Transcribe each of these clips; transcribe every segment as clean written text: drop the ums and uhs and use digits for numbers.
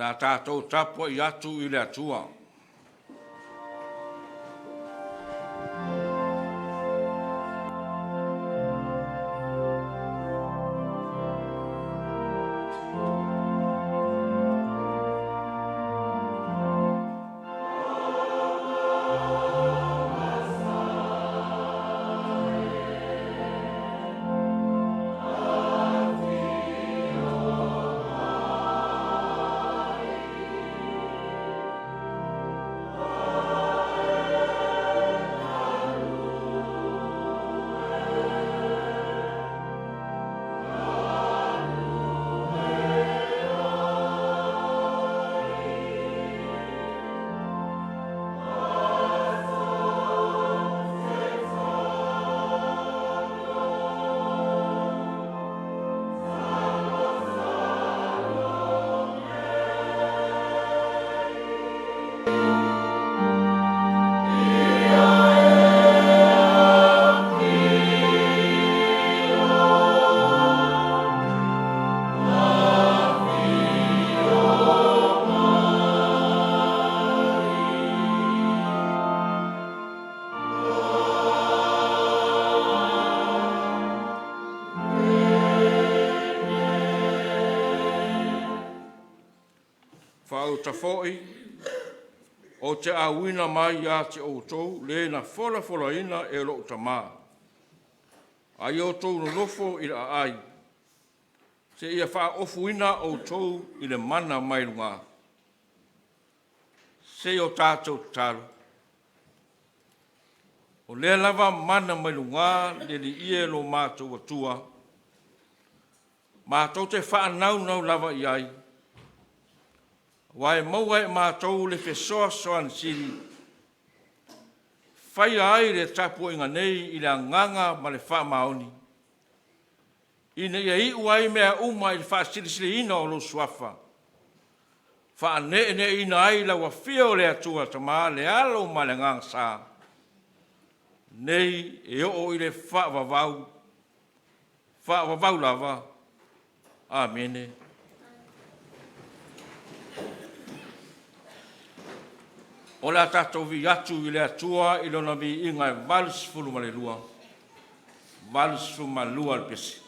le a tatou tapuai atu i le Atua. Faaauta foi, ou te auina mai ia te outou le na folafolaina e lou Tama, a ia outou nonofo i le aai seia faaofuina outou i le mana mai luga. Se i o tatou tatalo. O lea lava mana mai luga le Alii e lo matou Atua, matou te faanaunau lava i ai, aua e maua e matou le fesoasoani sili, e faia ai le tapuaiga nei i le agaga ma le faamaoni, ina ia iu ai mea uma i le faasilisiliina o lou Suafa, faaneeneeina ai lau afio o le Atua Tama le Alo ma le Agaga Sa, nei e oo i le faavavau, faavavau lava. Amene. O le a tatou viia atu i le Atua i Lona viiga e 82, 82 le pese.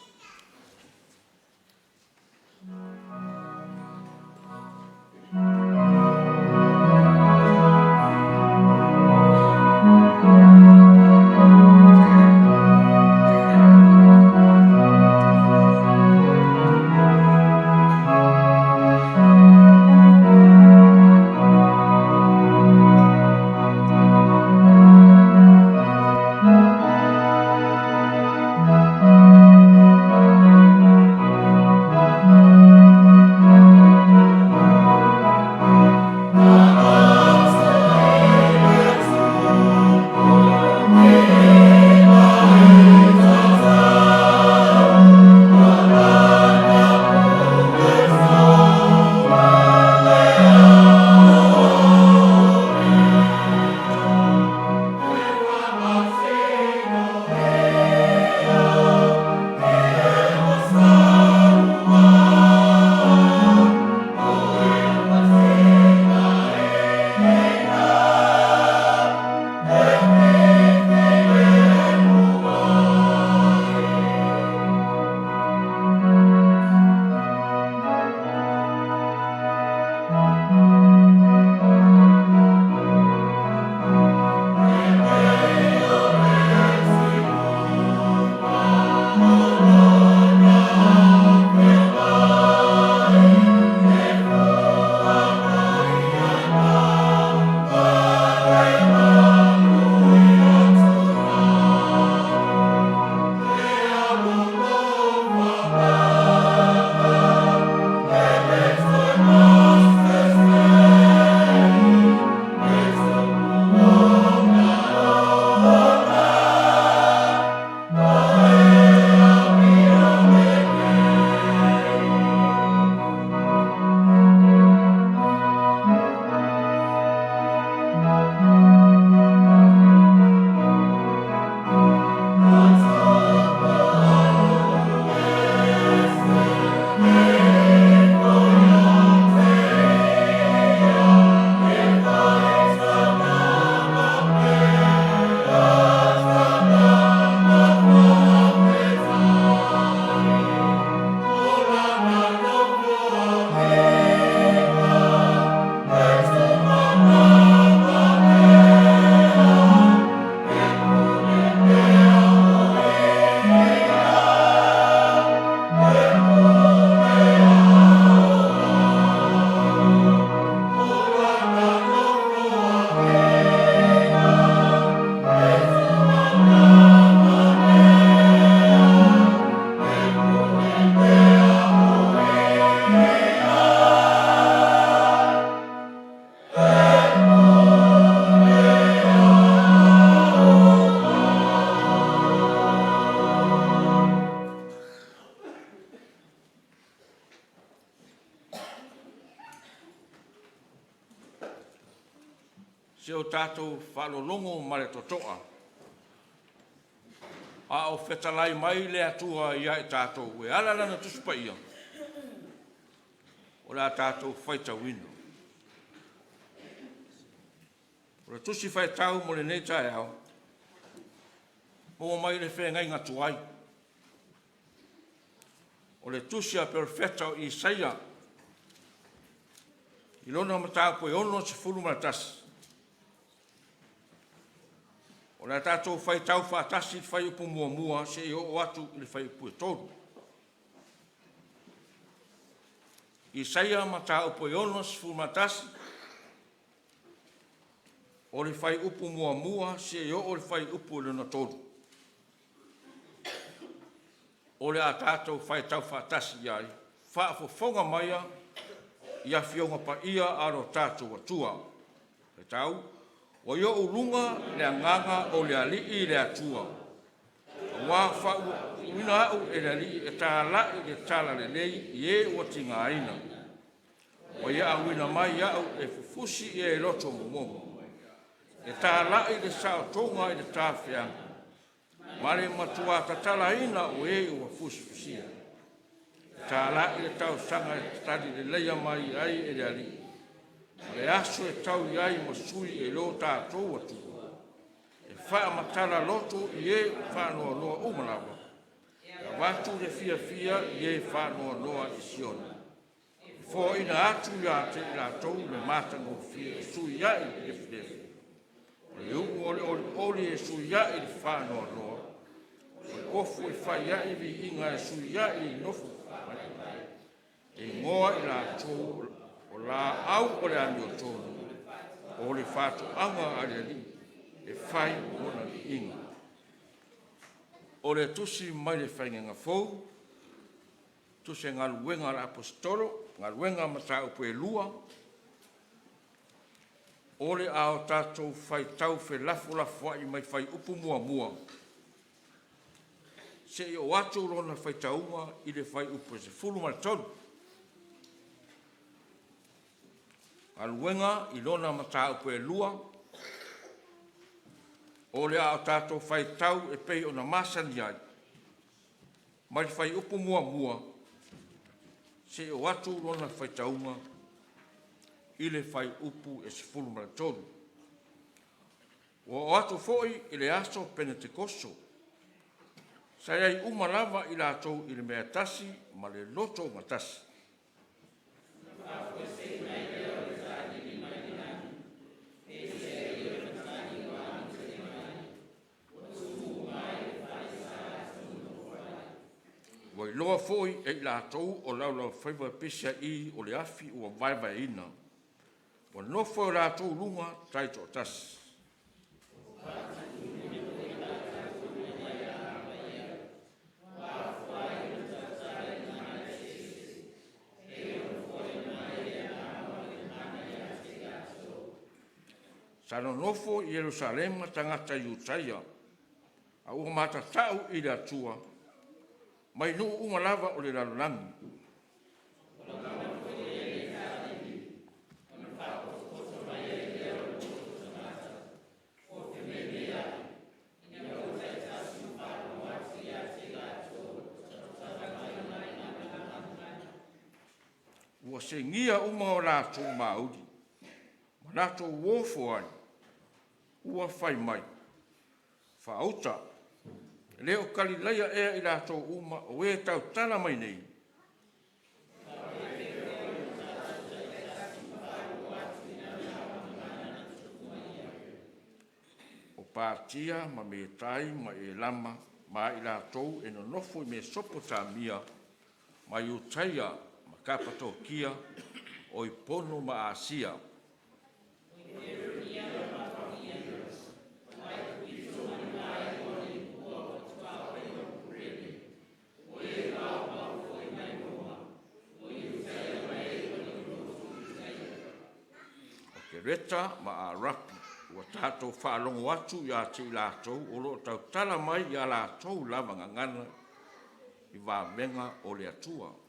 Se o tatou faalologo ma le totoa a o fetalai mai le Atua ia i tatou e ala i Lana Tusi Paia, o le a tatou faitauina. O le Tusi Faitau mo lenei taeao, maua mai i le Feagaiga Tuai. O le Tusi a le Perofeta o Isaia i lona mataupu e 61, o le a tatou faitau faatasi le fuaiupu 1 seia oo atu i le fuaiupu 3. Isaia mataupu e 61, o le fuaiupu 1 seia oo i le fuaiupu lona 3. O le a tatou faitau faatasi i ai, faafofoga maia i Afioga Paia a lo tatou Atua. Faitau: Ua i ou luga le Agaga o le Alii le Atua, ua faauuina au e le Alii e talai le Talalelei i e ua tigaina. Ua ia auina mai au e fufusi e loto momomo, e talai le saotoga i le tafeaga, ma le matua tatalaina o e ua fusifusia, e talai le tausaga e talileleia mai ai e le Alii, ma le aso e tau ai ma sui e lo tatou Atua, e faamatala loto i e faanoanoa uma lava, e avatu le fiafia i e faanoanoa i Siona, e foaina atu ia te i latou le matagofie e sui ai le lefulefu, o le uu o le olioli e sui ai le faanoanoa, o le ofu e fai ai viiga e sui ai le nofo faaitai. E igoa i latou o laau o le amiotonu, o le faatoaga a le Alii, e fai lona viiga. O le Tusi mai le Faigaiga Fou, Tusi o Galuega a le Aposetolo, Galuega Mataupu e 2, o le a o tatou faitau felafolafoai mai le fuaiupu 1 seia oo atu lona faitauga i le fuaiupu e 13. Galuega i lona mataupu e 2, o le a tatou faitau e pei ona masani ai, mai le fuaiupu 1 seia oo atu lona faitauga i le fuaiupu e 13. Ua oo atu foi i le aso Penetekoso, sa i ai uma lava i latou i le mea e tasi ma le loto gatasi. Ua iloa foi e i latou o laulauafaiva pesia'i o le afi ua vaevaeina, ua nofo i latou luga taitoatasi. Sa nonofo i Yerusalema tagata Iutaia a ua matatau i le Atua mai nuu uma lava o le lalolagi. Ua segia uma o latou mauli ma latou o ofo ai, ua fai mai, “Faauta, e le o Kalilaia ea i latou uma o e tautala mai nei? O Patia ma Metai ma Elama ma i latou e nonofo i Mesopotamia ma Iutaia ma Kapatokia, o i Pono ma Asia, o Kereta ma Arapi. Ua tatou faalogo atu ia te i latou o lo o tautala mai i a latou lava gagana i vavega o le Atua.”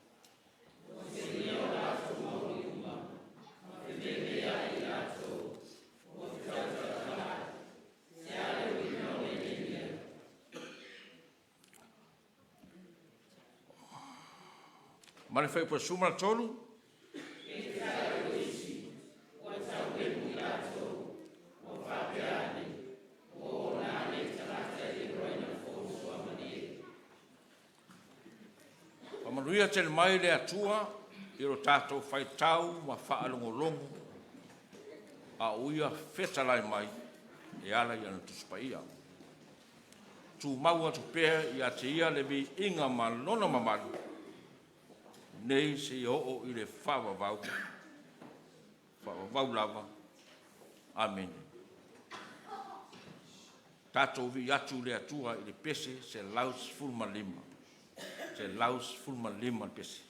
Ma le fuaiupu 13. Faamanuia tele mai le Atua i lo tatou faitau ma faalogologo a o Ia fetalai mai e ala i Lana Tusi Paia. Tumau atu pea ia te Ia le viiga ma Lona mamalu, nei seia oo i le faavavau, faavavau lava. Amene. Tatou vivii atu i le Atua i le pese 115, 115 le pese.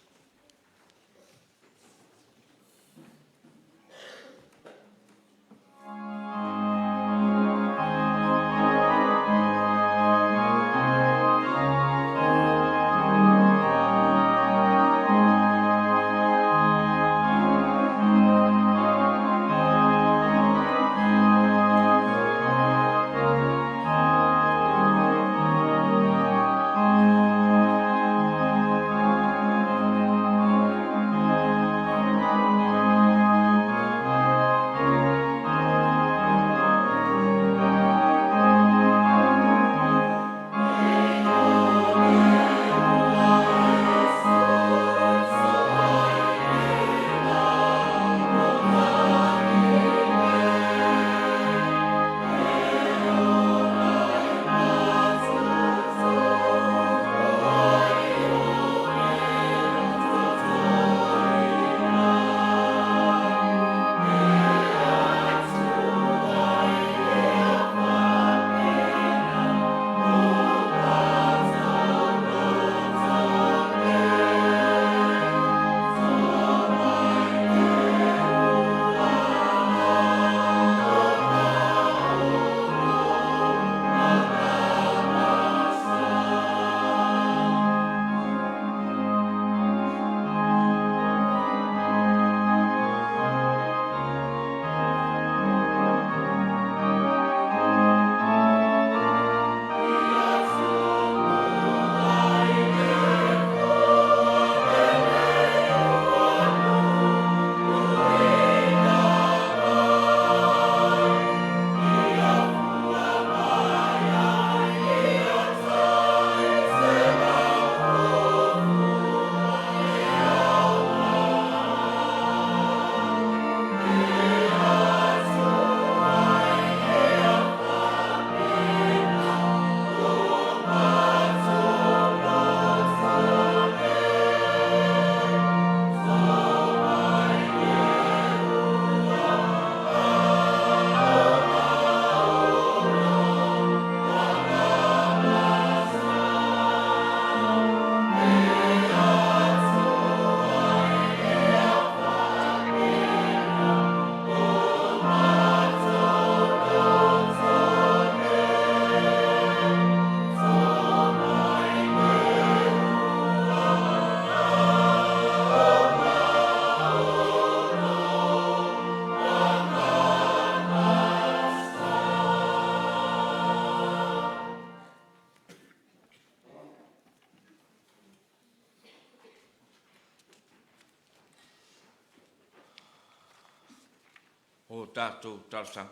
O tatou talosaga,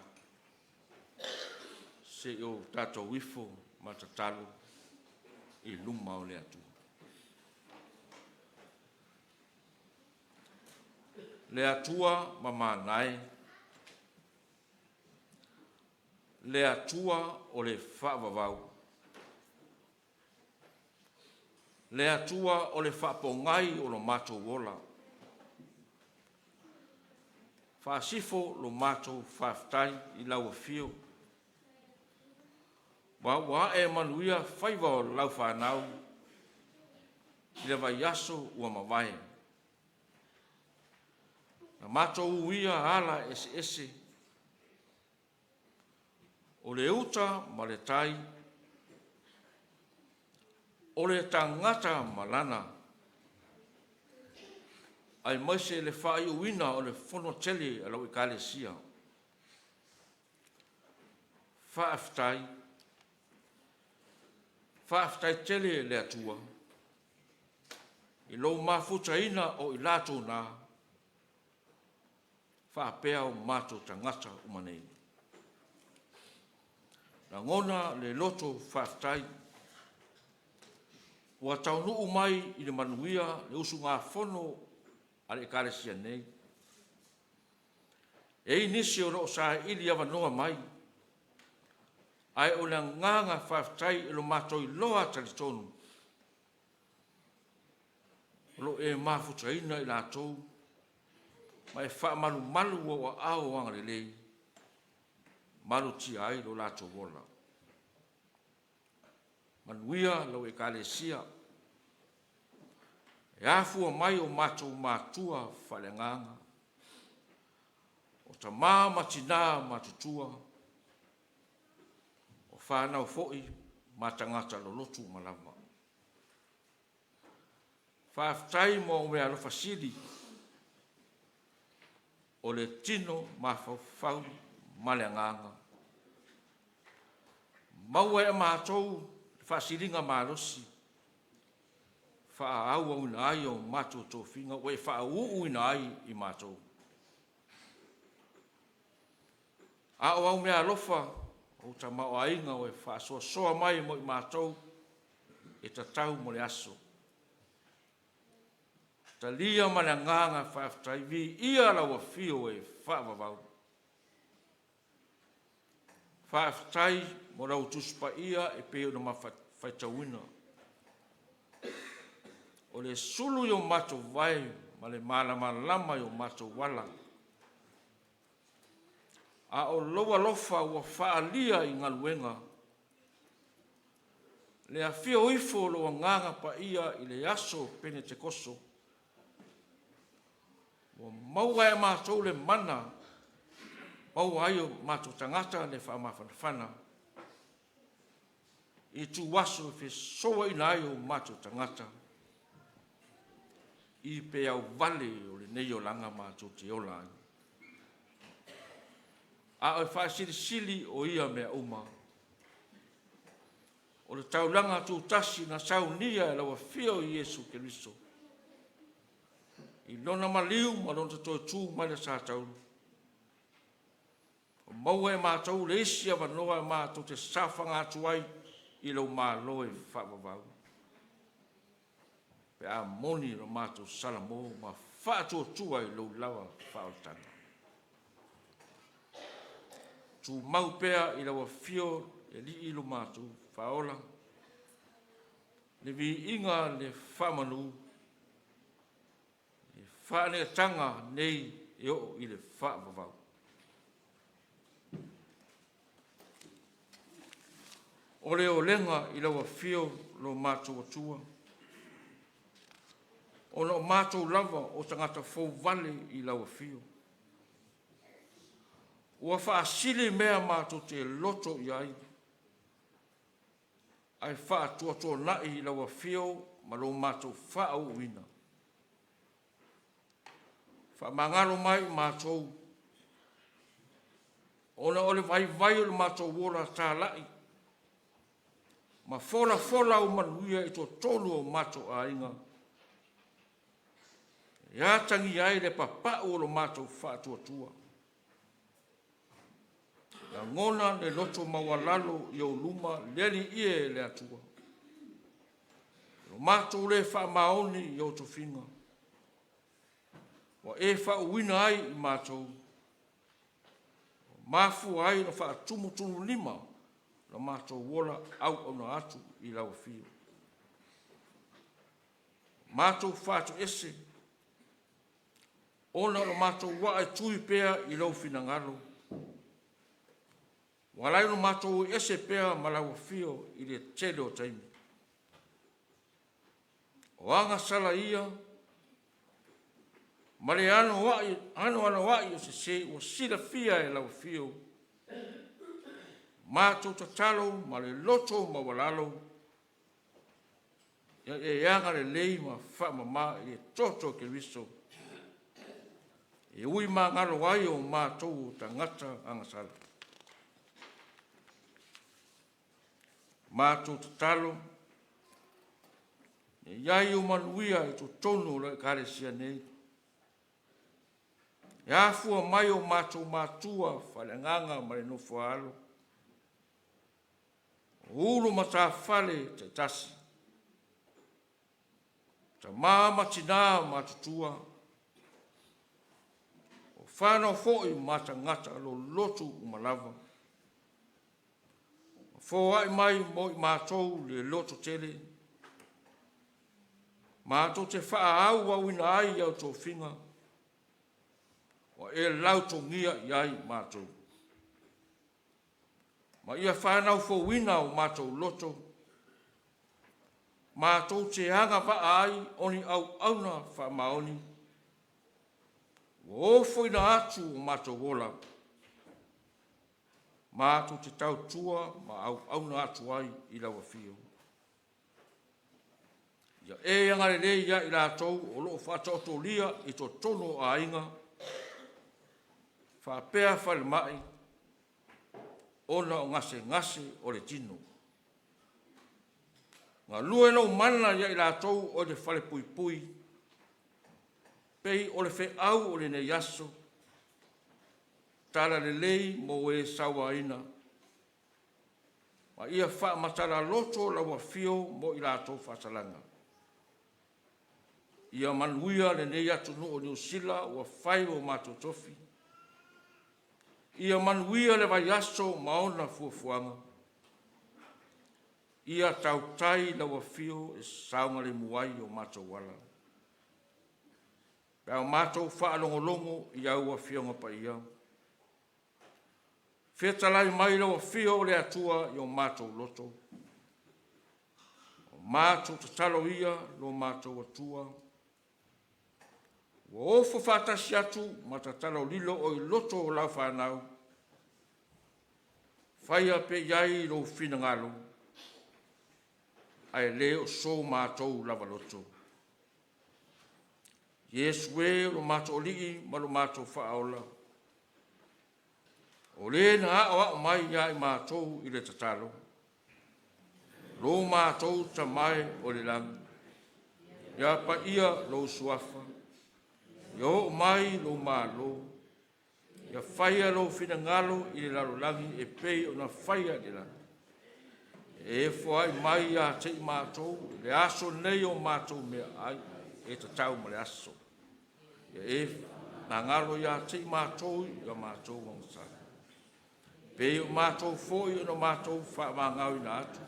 se i o tatou ifo ma tatalo i luma o le Atua. Le Atua mamana e, le Atua o le faavavau, le Atua o le faapogai o lo matou ola, faasifo lo matou faafetai i lau afio, ma ua ae manuia faiva o lau fanau i le vaiaso ua mavae. Na matou uia ala eseese o le uta ma le tai, o le tagata ma lana, aemaise le faaiuina o le fono tele a lau Ekalesia. Faafetai, faafetai tele le Atua. I lou mafutaina o i latou na, faapea o matou tagata uma nei. Lagona le loto faafetai, ua taunuu mai i le manuia le usugafono a le Ekalesia nei. E i ai nisi o lo o saili avanoa mai, ae o le agaga faafetai i lo matou iloa talitonu, o lo o e mafutaina i latou ma e faamalumalu ou aao agalelei e malutia ai lo latou ola. Manuia lau Ekalesia, e afua mai o matou matua faaleagaga, o tama ma tina matutua, o fanau foi ma tagata lolotu uma lava. Faafetai mo ou meaalofa sili, o le tino mafaufau ma le agaga. Maua e matou le faasiligamalosi e faaauauina ai o matou tofiga ua e faauuina ai i matou. A o au meaalofa ou tamaoaiga ua e faasoasoa mai mo i matou e tatau mo le aso. Talia ma le agaga faafetai, viia lau Afio e faavavau. Faafetai mo lau Tusi Paia e pei ona faitauina, o le sulu i o matou vae ma le malamalama i o matou ala, a o lou alofa ua faaalia i galuega, le afio ifo o lou Agaga Paia i le aso o Penetekoso, ua maua e matou le mana, maua ai o matou tagata le faamafanafana i ituaso e fesouaina ai o matou tagata i peau vale o lenei olaga matou te ola ai. A o le faasilisili o ia mea uma, o le taulaga tutasi na saunia e lau Afio o Iesu Keriso i Lona maliu ma Lona toe tu mai le sa tauli, ua maua e matou le isi avanoa matou te saofaga atu ai i lou Malo e faavavau, pe a moni lo matou salamo ma faatuatua i lou lawa faaolataga. Tumau pea i lau Afio le Alii lo matou Faaola, le viiga le faamanu, le faaneetaga nei e oo i le faavavau. O le olega i lau Afio lo matou Atua, ona o matou lava o tagata fouvale i lau Afio, ua faasili mea matou te loto i ai ae faatuatuanai i lau Afio ma lo matou faauuina. Faamagalo mai matou, ona o le vaivai o le matou ola talai, ma folafola au manuia i totonu o matou aiga, e atagia ai le papau o lo matou faatuatua. Lagona le loto maualalo i ou luma le Alii e le Atua, lo matou le faamaoni i ou tofiga, ua e faauuina ai i matou, ua mafua ai ona faatumutumulima lo matou ola auauna atu i lau Afio. Matou fatu ese ona o lo matou waa e tui pea i lou finagalo, ua ala ai ona matou o ese pea ma lau Afio i le tele o taimi. O agasala ia ma le anoanoai o sese ua silafia e lau Afio, matou tatalo ma le loto maualalo, ia e agalelei ma faamama i le toto o Keriso e ui magalo ai o matou o tagata agasala. Matou tatalo. E i ai o manuia i totonu o le Ekalesia nei. E afua mai o matou matua faaleagaga ma le nofo a alo, o ulu matafale taitasi, tama ma tina matutua, o fanau foi ma tagata lotu uma lava. Foai mai mo i matou le lototele, matou te faaauauina ai au tofiga ua e lautogia i ai matou, ma ia fanau fouina o matou loto, matou te agavaa ai o ni auauna faamaoni ua ofoina atu o matou ola matou te tautua ma auauna atu ai i lau Afio. Ia e agalelei ia i latou o lo o faataotolia i totonu o aiga faapea falemai ona o gasegase o le tino. Galue lou mana ia i latou o i le falepuipui pei o le feau o lenei aso talalelei mo e sauaina, ma ia faamatala loto lau Afio mo i latou faasalaga. Ia manuia lenei atunuu o Niu Sila ua fai lo matou tofi. Ia manuia le vaiaso ma ona fuafuaga. Ia tautai lau Afio e saogalemu ai o matou ala pe a o matou faalogologo i au Afioga Paia. Fetalai mai lau Afio o le Atua i o matou loto. O matou tatalo ia lo matou Atua ua ofo faatasi atu ma tatalo lilo oi loto o lau fanau, faia pea i ai lou finagalo, ae le o so matou lava loto. Iesu e lo matou Alii ma lo matou Faaola, o Le na aoao mai ia i matou i le tatalo, “Lo matou Tama e oi le lagi, ia paia lou Suafa, ia oo mai lou Malo, ia faia lou finagalo i le lalolagi e pei ona faia i le lagi. E foai mai ia te i matou i le aso lenei o matou meaai e tatau mo le aso. Ia e faagalo ia te i matou i a matou agasala, e pei o matou foi ona matou faamagaloina atu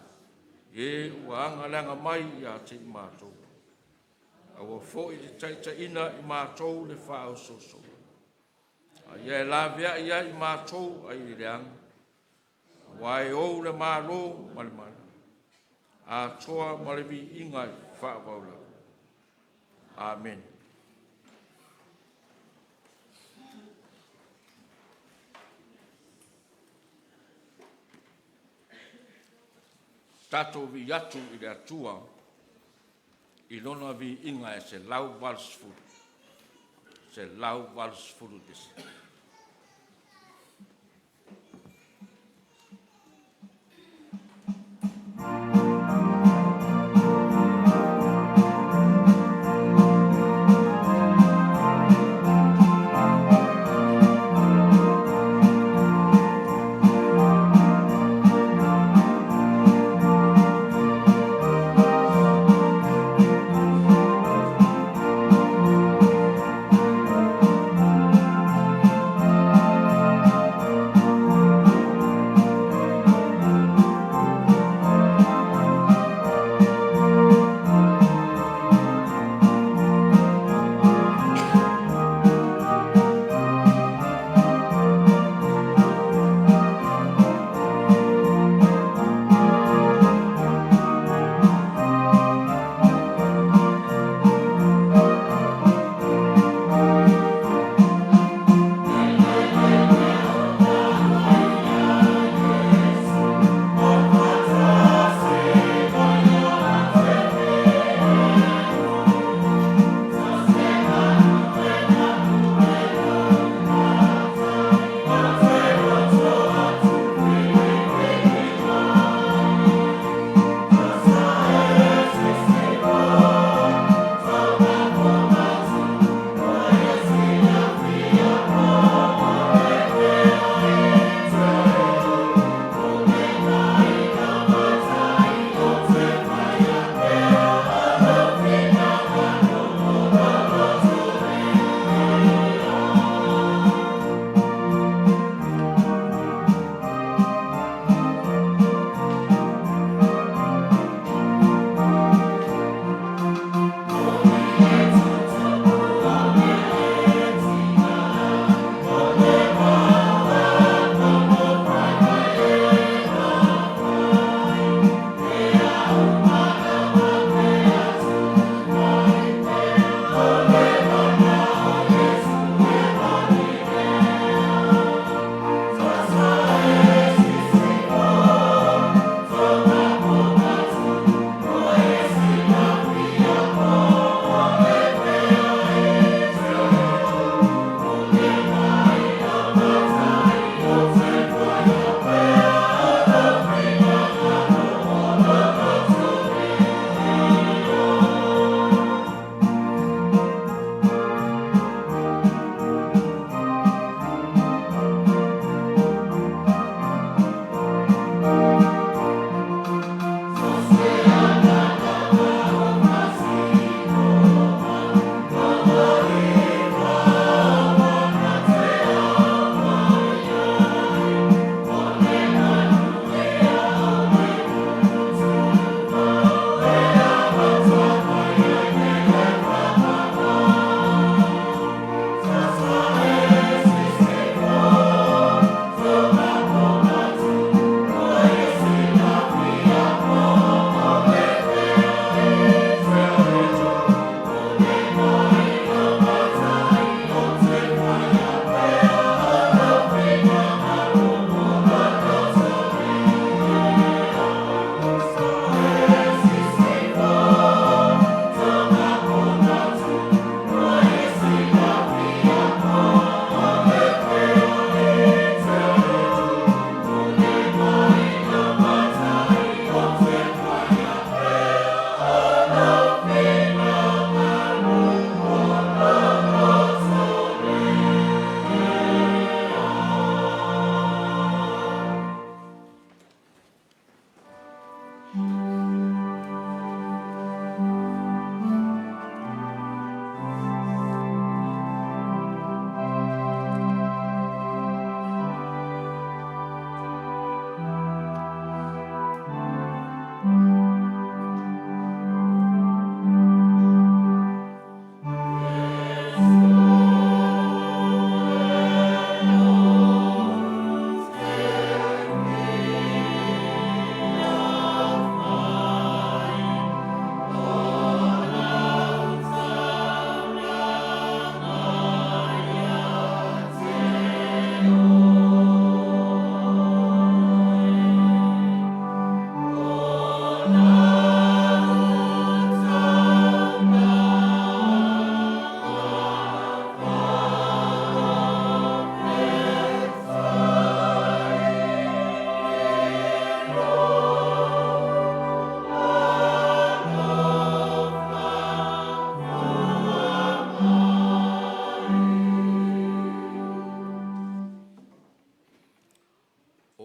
i e ua agaleaga mai ia te i matou. Aua foi ne i taitaiina i matou i le faaosoosoga, a ia e laveai ia i matou mai le leaga, aua e ou le Malo ma le mana atoa ma le viiga e faavavau. Amene. Tatou vivii atu i le Atua i Lona viiga e 180, 180 pese.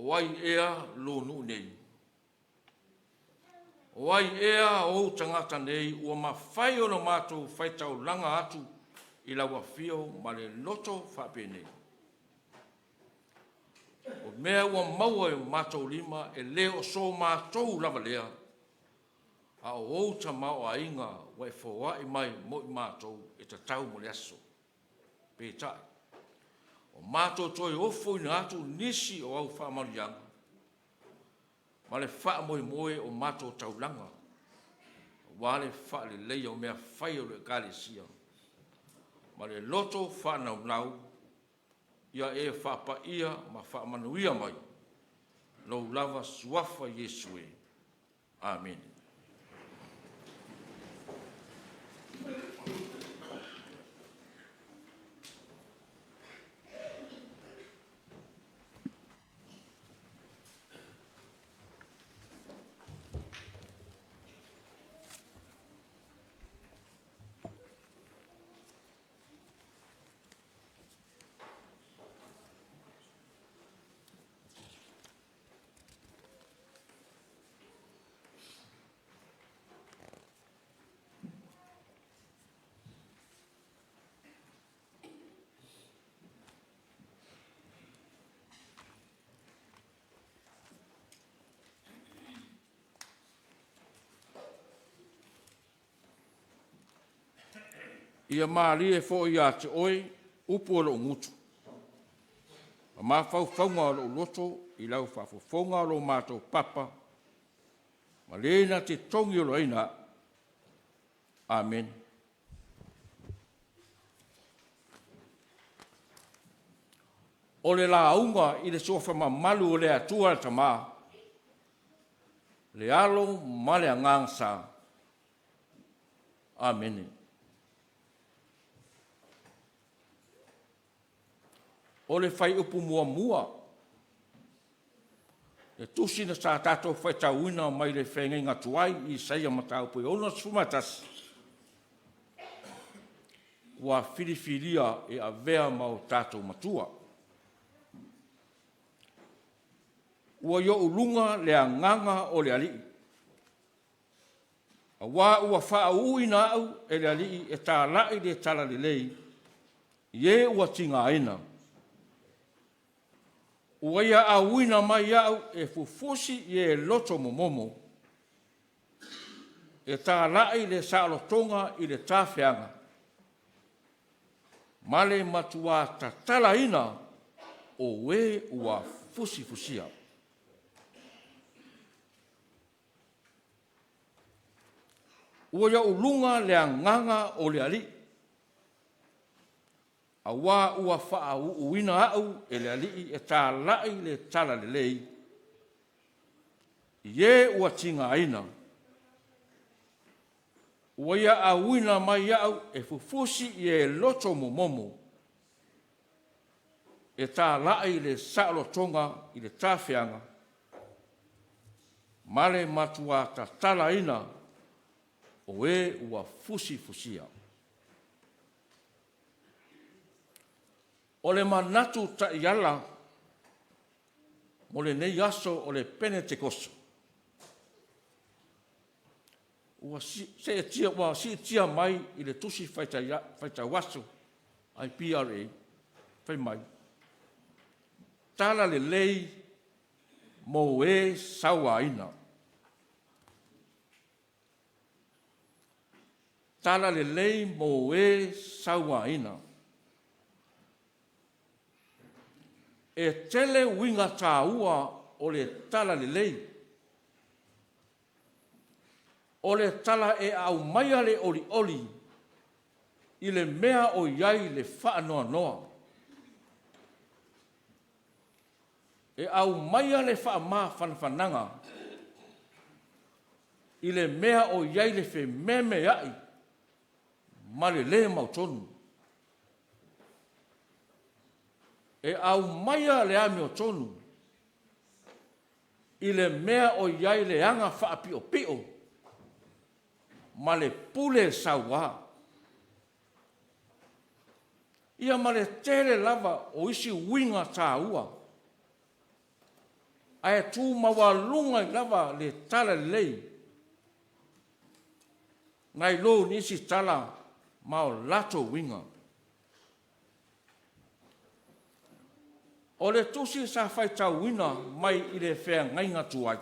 O ai ea lou nuu nei? O ai ea ou tagata nei ua mafai ona matou faitaulaga atu i lau afio ma le loto faapenei? O mea ua maua i o matou lima e le o so matou lava lea, a o ou tamaoaiga ua e foai mai mo i matou e tatau mo le aso. Peitai, ua matou toe ofoina atu nisi o au faamanuiaga ma le faamoemoe o matou taulaga aua le faaleleia o mea fai a le Ekalesia ma le loto faanaunau ia e faapaia ma faamanuia mai, Lou lava Suafa Iesu e. Amene. Ia malie foi ia te oe upu a lou gutu ma mafaufauga o lou loto i lau faafofoga lo matou papa ma le na te togiolaina au. Amene. O le lauga i le Suafa mamalu o le Atua le Tama, le Alo ma le Agaga Sa. Amene. O le fuaiupu 1 le tusi na sa tatou faitauina mai le feagaiga tuai Isaia mataupu e 61, ua filifilia e avea ma o tatou matua. Ua i ou luga le Agaga o le Alii, aua ua faauuina au e le Alii e talai le Talalelei i e ua tigaina. Ua ia auina mai au e fufusi e loto momomo, e talai le saolotoga i le tafeaga, ma le matua tatalaina o e ua fusifusia. Ua i ou luga le Agaga o le Alii, aua ua faauuina au e le Alii e talai le Talalelei i e ua tigaina. Ua ia auina mai au e fufusi e loto momomo, e talai le saolotoga i le tafeaga ma le matua tatalaina o e ua fusifusia. O le manatu taiala mo lenei aso o le Penetekoso, Ua seetia, ua siitia mai i le Tusi Faitauaso a le PRA, fai mai, Talalelei mo e sauaina. Talalelei mo e sauaina. E tele uiga taua o le talalelei. O le tala e aumaia le olioli i le mea o i ai le faanoanoa. E aumaia le faamafanafanaga i le mea o i ai le fememeai ma le lē mautonu. E aumaia le amiotonu i le mea o i ai le aga faapiopio ma le pule saua. Ia ma le tele lava o isi uiga taua, ae tu maualuga ai lava le talalelei nai lo nisi tala ma o latou uiga. O le tusi sa faitauina mai i le feagaiga tuai,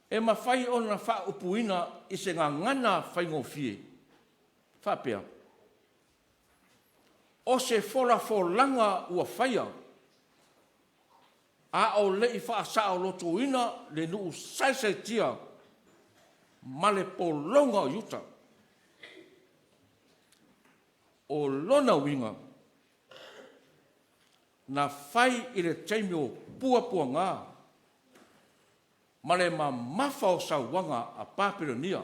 e mafai ona faaupuina i se gagana faigofie faapea, “O se folafolaga ua faia a o le i faasaolotoina le nuu saisaitia ma le pologa o Iuta.” O lona uiga, na fai i le taimi o puapuaga ma le mamafa o sauaga a Papelonia,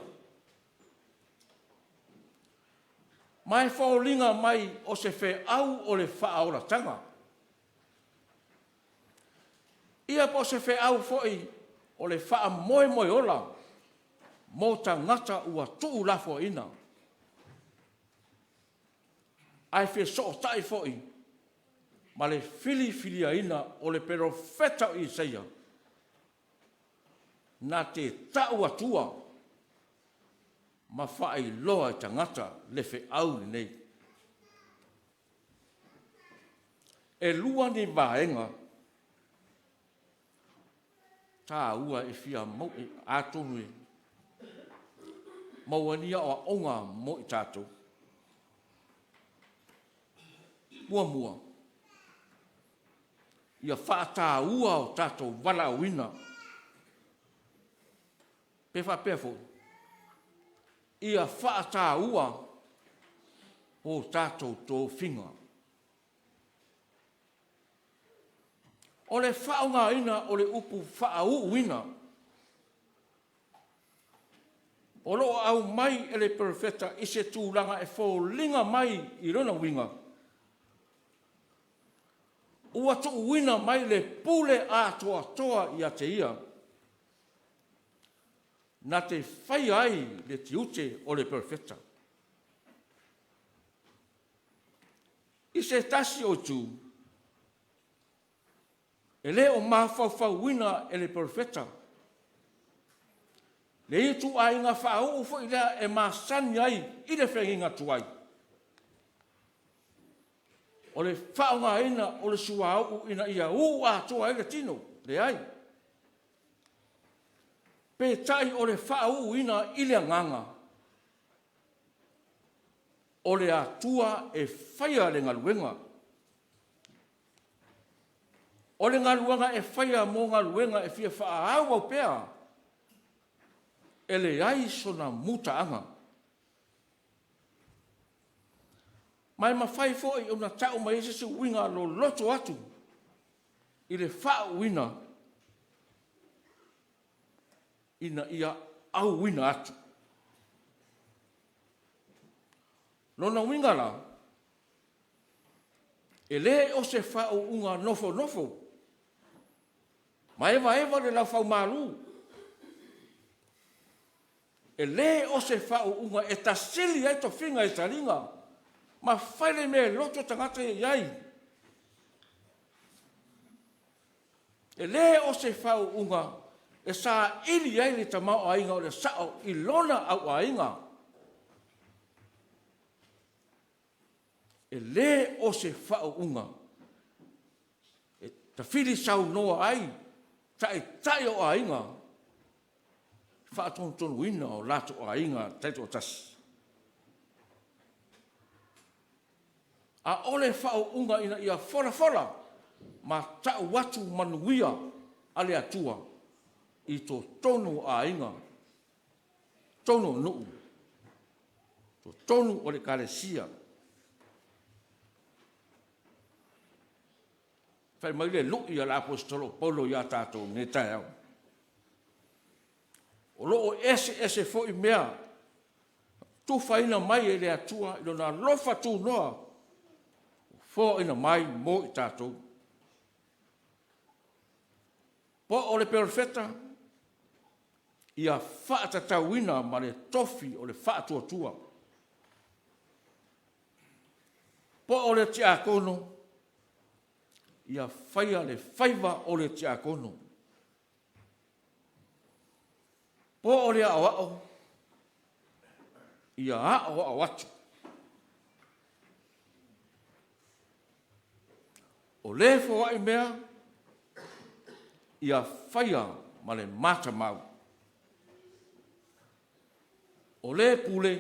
ma e foliga mai o se feau o le faaolataga, ia po o se feau foi o le faamoemoe ola mo tagata ua tuulafoaiina, ae fesootai foi ma le filifiliaina o le perofeta o Isaia na te tau atua ma faailoa i tagata le feau lenei. E lua ni vaega taua e fia atonu e maua ai ni aoaoga mo i tatou. Muamua, ia faataua o tatou valaauina. Pe faapea foi, ia faataua o tatou tofiga. O le faaaogaina o le upu faauuina o lo o aumai e le Perofeta i se tulaga e foliga mai i lona uiga, ua tuuina mai le pule atoatoa ia te ia na te faia ai le tiute o le Perofeta. I se tasi o itu, e le o mafaufauina e le Perofeta le ituaiga faauu foi lea e masani ai i le feagaiga tuai, o le faaaogaina o le suauu ina ia uu atoa ai le tino. Leai. Peitai o le faauuina i le agaga, o le Atua e faia le galuega. O le galuega e faia mo galuega e fia faaauau pea, e leai sona mutaaga. Ma e mafai foi ona tau mai ai se isi uiga loloto atu i le faauuina ina ia auina atu. Lona uiga la, e le o se faauuga nofonofo ma evaeva le laufaumalu, e le o se faauuga e tasili ai tofiga i taliga ma fai le mea e loto tagata ia i ai. E le o se faauuga e saili ai le tamaoaiga o le sao i lona auaiga. E le o se faauuga e tafili saunoa ai taitai o aiga i le faatonutonuina o latou aiga taitoatasi. A o le faauuga ina ia folafola ma tau atu manuia a le Atua i totonu o aiga, totonu o nuu, totonu o le Ekalesia. Fai mai le lui a le Aposetolo o Paulo ia tatou i lenei taeao, o lo o eseese foi mea na tufaina mai e le Atua i Lona alofa tunoa ua foaina mai mo i tatou. Po o le perofeta, ia faatatauina ma le tofi o le faatuatua. Po o le tiakono, ia faia le faiva o le tiakono. Po o le aoao, ia aoao atu. O le foai mea, ia faia ma le matamau. O le pule,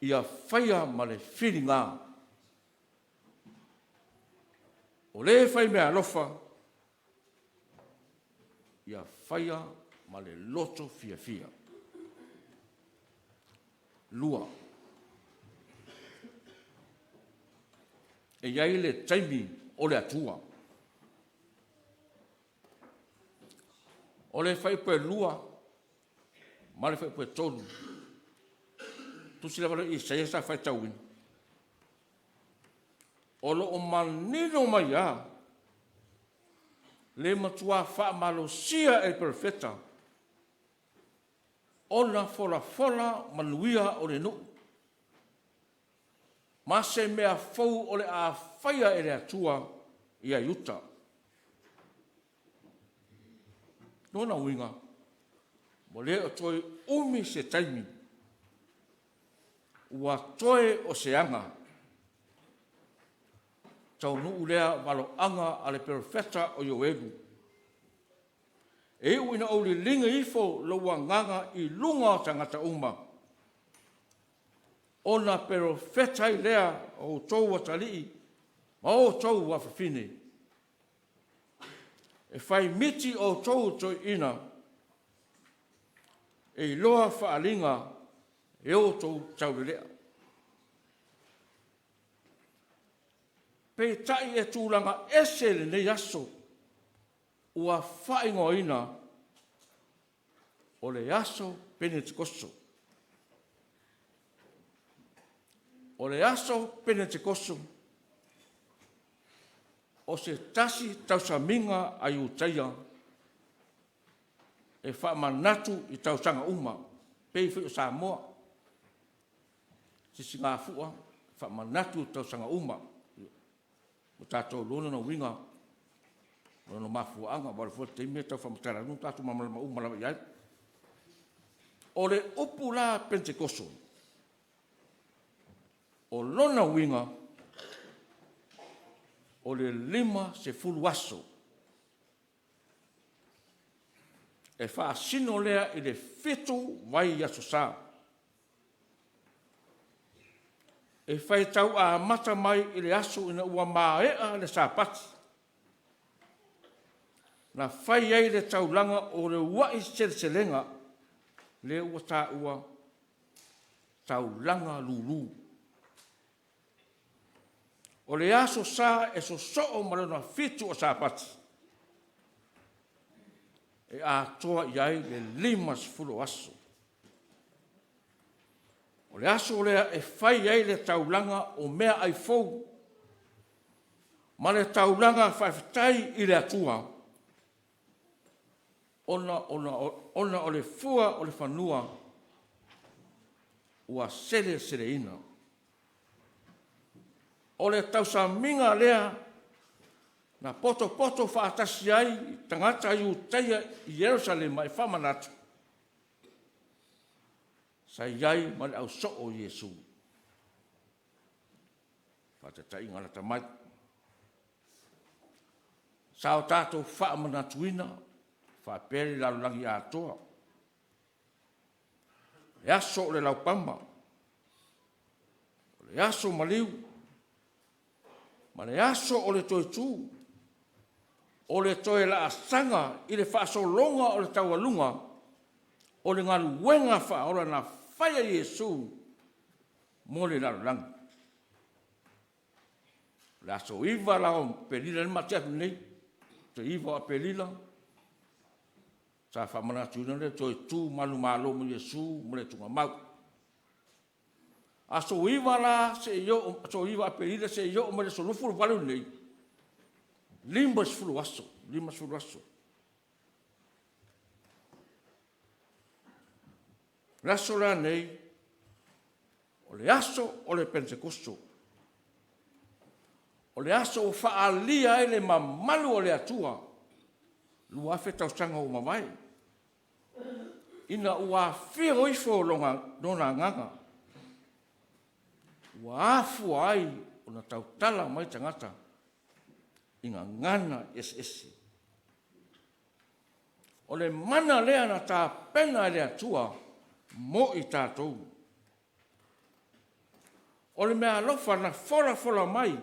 ia faia ma le filiga. O le faimeaalofa, ia faia ma le loto fiafia. Lua, e i ai le taimi o le Atua. O le Fuaiupu 2 ma le Fuaiupu 3, o le Tusi lava lea o Isaia sa faitauina, o lo o manino mai lava le matua faamalosia e le Perofeta ona folafola manuia o le nuu ma se mea fou o le a faia e le Atua ia Iuta. O lona uiga, ua le o toe umi se taimi ua toe o se aga taunuu lea valoaga a le Perofeta o Ioelu. E iu ina ou liligi ifo lou Agaga i luga o tagata uma, ona perofeta ai lea o outou atalii ma outou afafine, e faimiti outou toeaiina e iloa faaaliga e outou taulelea. Peitai e tulaga ese lenei aso ua faaigoaina o le Aso Penetekoso. O le aso Penetekoso, o se tasi tausamiga a Iutaia e faamanatu i tausaga uma, pei foi o Samoa, Sisigafua, faamanatu i tausaga uma. Ua tatou iloa lona uiga ma lona mafuaaga, aua o le taimi e tau faamatala atu, ua tatou malamalama uma lava i ai. O le upu la Penetekoso, o lona uiga, o le 50 aso. E faasino lea i le 7 vaiaso sa. E faitau amata mai i le aso ina ua maea le Sapati, na fai ai le taulaga o le uluai seleselega, lea ua taua taulaga lulu. O le aso sa e sosoo ma le lona fitu o Sapati, e atoa i ai le 50 o aso. O le aso lea e fai ai le taulaga o meaai fou ma le taulaga faafetai i le Atua ona o le fua o le fanua ua seleseleina. O le tausamiga lea Na potopoto faatasi ai tagata Iutaia i Ierusalema e faamanatu, sa i ai ma le ausoo o Iesu. Faataitaiga lata mai, sa o tatou faamanatuina faapea le lalolagi atoa, le aso o le laupama, o le aso maliu ma le aso o le toe tu, o le toe laasaga i le faasologa o le taualuga o le galuega faaola na faia e Iesu mo le lalolagi. O le aso 9 la o Aperila lea na maea atu nei, le 9 o Aperila, sa faamanatuina le toe tu manumalo mai o Iesu ma le tuugamau. Aso 9 la seia oo, aso 9 Aperila seia oo mai le aso 28 lenei, 50 aso, 50 aso. O le aso la lenei, o le aso o le Penisekoso, o le aso ua faaalia ai le mamalu o le Atua 2000 tausaga ua mavae, ina ua afio ifo Lona Agaga ua afua ai ona tautala mai tagata i gagana eseese. O le mana lea na tapena e le Atua mo i tatou. O le meaalofa na folafola mai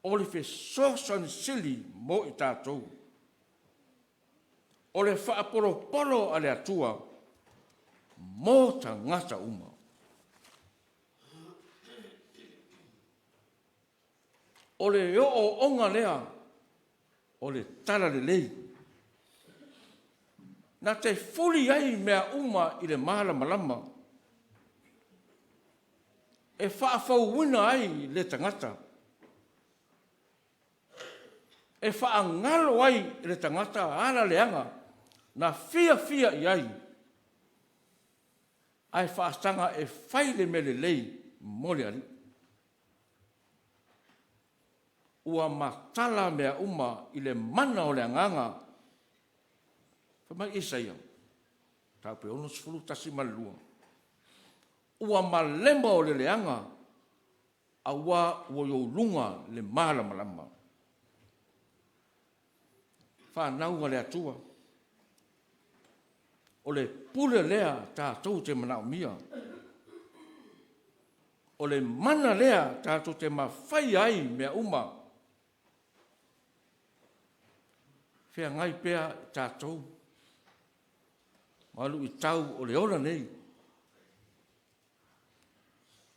o le fesoasoani sili mo i tatou. O le faapolopolo a le Atua mo tagata uma. O le ooooga lea o le talalelei na te fuli ai mea uma i le malamalama e faafouina ai le tagata, e faagalo ai e le tagata ala leaga na fiafia i ai, ae faasaga e fai le mea lelei mo le Alii. Ua matala mea uma i le mana o le Agaga. Fai mai Isaia Mataupu 61:2, “Ua malema o le leaga aua ua i ou luga le malamalama.” Fanau a le Atua, o le pule lea tatou te manaomia. O le mana lea tatou te mafaia ai i mea uma. Feagai pea tatou ma luitau o le ola nei,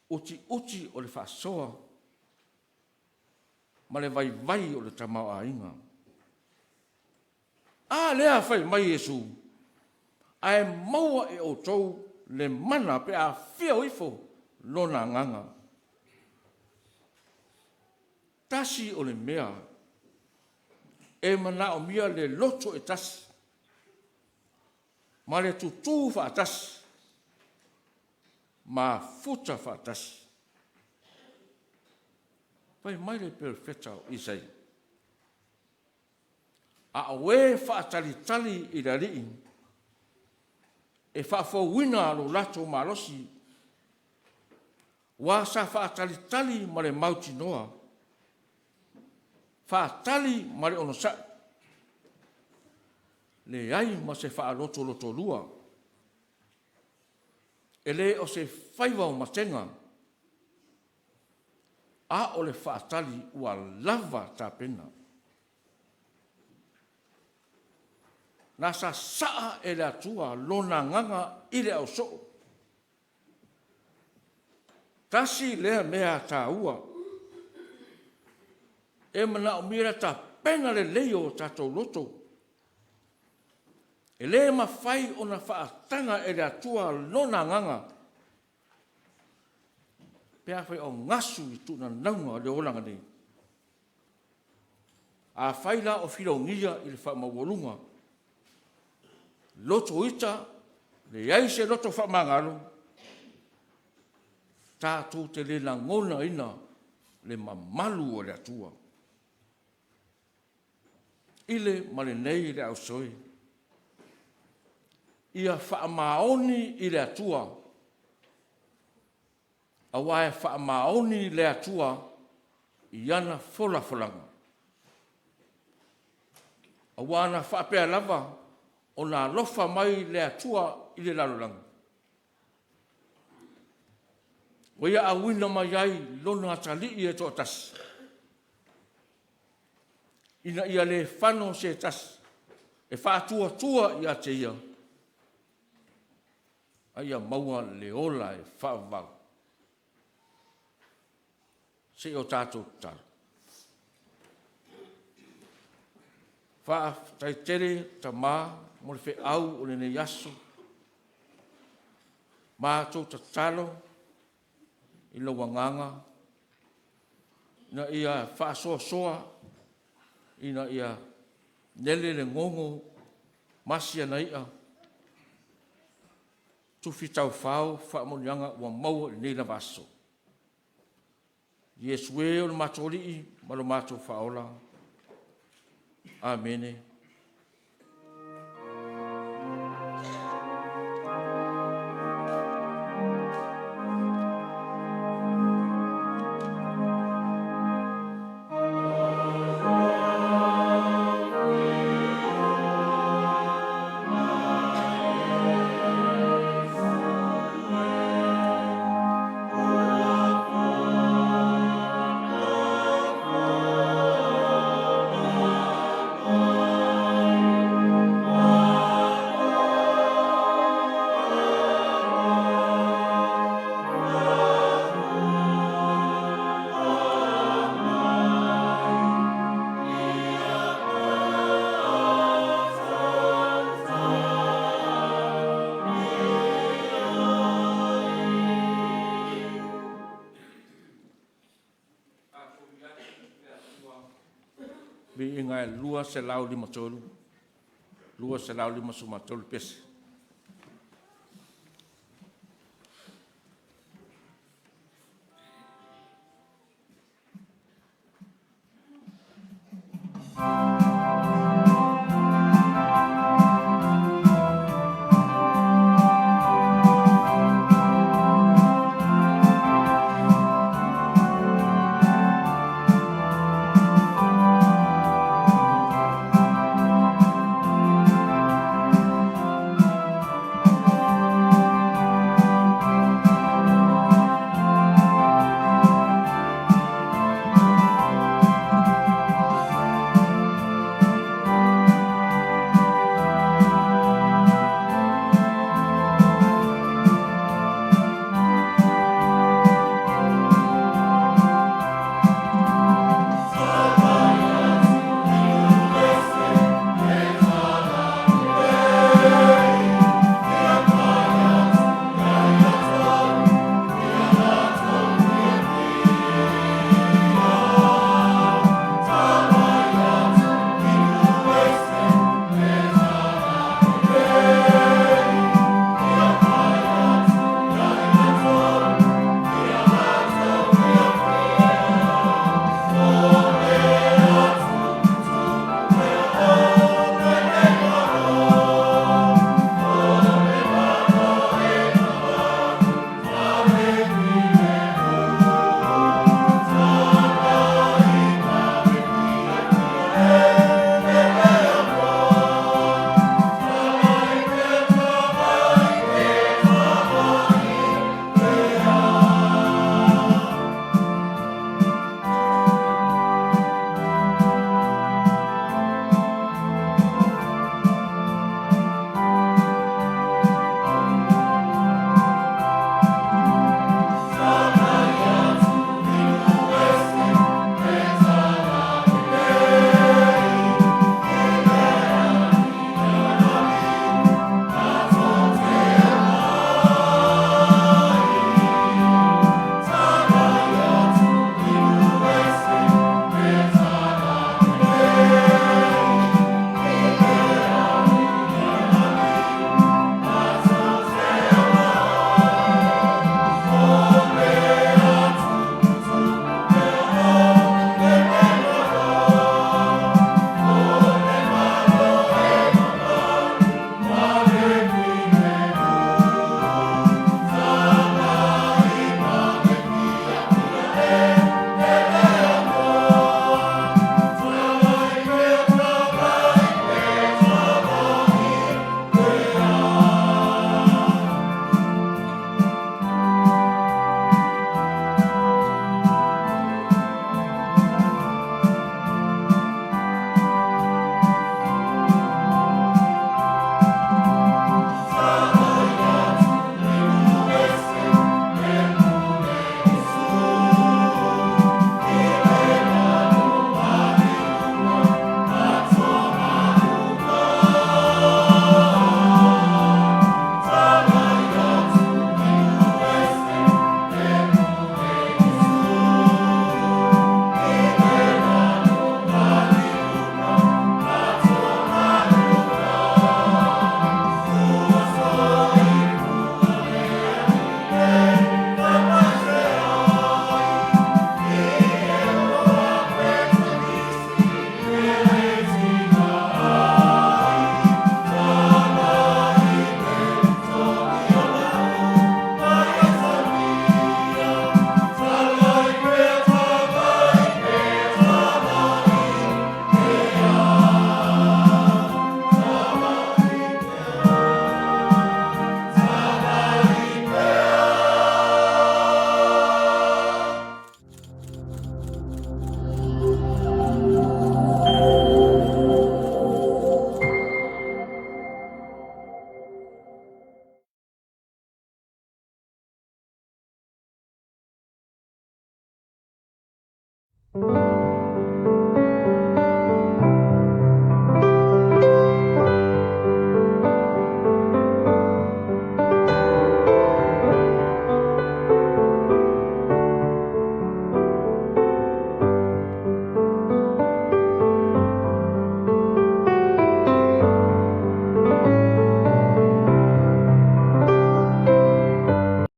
utiuti o le faasoa ma le vaivai o le tamaoaiga. A lea fai mai Iesu, “Ae maua e outou le mana pe a afio ifo Lona Agaga.” Tasi o le mea e manaomia le loto e tasi ma le tutu faatasi, mafuta faatasi. Fai mai le Perofeta o Isaia, “A o e faatalitali i le Alii, e faafouina lo latou malosi, aua sa faatalitali ma le mautinoa, faatali ma le onosai, leai ma se faalotolotolua, e le o se faiva o matega, a o le faatali ua lava tapena.” Na sasaa e le Atua Lona Agaga i le ausoo. Tasi lea mea taua e manaomia le tapena lelei o tatou loto. E le mafai ona faataga e le Atua Lona Agaga pe afai o gasu i tuunanauga o le olaga nei. Afai la o filogia i le faamaualuga loto ita, leai se loto faamagalo, tatou te le lagonaina le mamalu o le Atua. i le ma lenei le ausoi, ia faamaoni i le Atua, aua e faamaoni le Atua i ana folafolaga. Aua na faapea lava ona alofa mai le Atua i le lalolagi, ua Ia auina mai ai Lona Atalii e toatasi, ina ia le fano se tasi e faatuatua ia te Ia, a ia maua le ola e faavavau. Se i o tatou tatalo. Faafetai tele Tama mo le feau o lenei aso. Matou tatalo i lou Agaga ina ia faasoasoa ina ia lele le gogo ma masi ana i'a, tufi taufao faamanuiaga ua maua i lenei lava aso. Iesu e o le matou Alii ma lo matou Faaola. Amene. Viiga e 253, 253 pese.